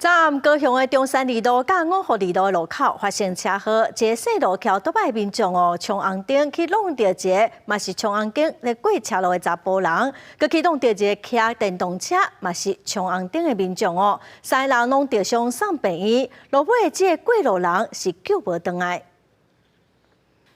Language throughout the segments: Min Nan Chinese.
昨暗高雄的中山二路佮五福二路的路口發生車禍，一個細路騎歐多擺民眾哦，衝紅燈去挵著一个，嘛是衝紅燈咧過車路的查埔人，閣去挵著一个騎電動車，嘛是衝紅燈的民眾哦，三个人攏著傷送病院，落尾的這個過路人是救無轉來。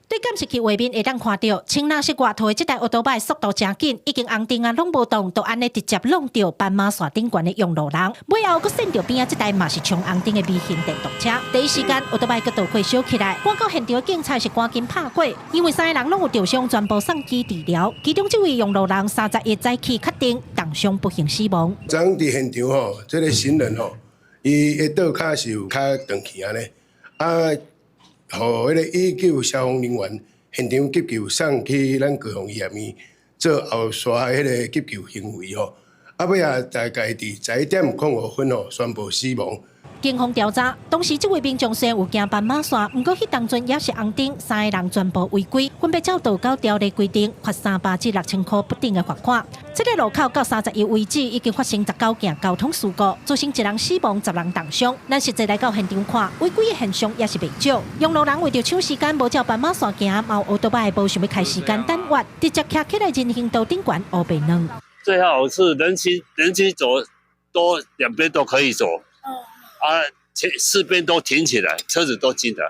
對監視器畫面會當看著，青藍色外套的這台歐多擺速度誠緊，已經紅燈啊，攏無動，就按呢直接挵著斑馬線頂懸的用路人。尾後閣閃著邊仔這台嘛是衝紅燈的微型電動車。第一時間，歐多擺閣倒過燒起來，趕到現場的警察是趕緊拍火，因為三个人攏有著傷，全部送醫治療。其中這位用路人31早起確定重傷不幸死亡。昨昏佇現場吼，這个行人吼，伊的倒跤是有較斷去按呢，啊，予彼个醫救消防人員現場急救送去咱高雄醫學院做後續彼个急救行為吼，啊尾仔大概佇11點05分吼宣布死亡。警方調查，當時這位民眾雖然有行斑馬線，毋過彼當陣也是紅燈，三个人全部違規，分別照道交條例規定，罰300至6000箍不等的罰款。這个路口到31為止，已經發生19件交通事故，造成一人死亡、10人重傷。咱實際來到現場看，違規的現象也是袂少。用路人為著搶時間，無照斑馬線行，嘛有歐多擺無想欲開時間等越，直接騎起來人行道頂懸烏白攏。最好是人行走，都兩邊都可以走。啊，前四邊都停起來，車子都進來，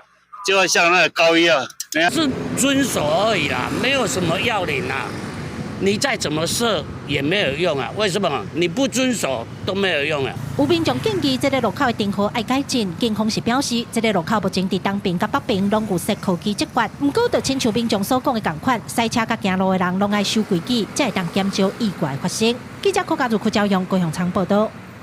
就好像那個高一樣。是遵守而已啦，沒有什麼要領啦。你再怎麼設也沒有用啊！為什麼？你不遵守都沒有用啊！有民眾建議，這个路口的燈號愛改進。警方是表示，這个路口目前佇東爿佮北爿攏有設科技執法，毋過就親像民眾所講的仝款，駛車佮行路的人攏愛守規矩，才會當減少意外發生。記者柯家如、柯昭陽高雄場報道。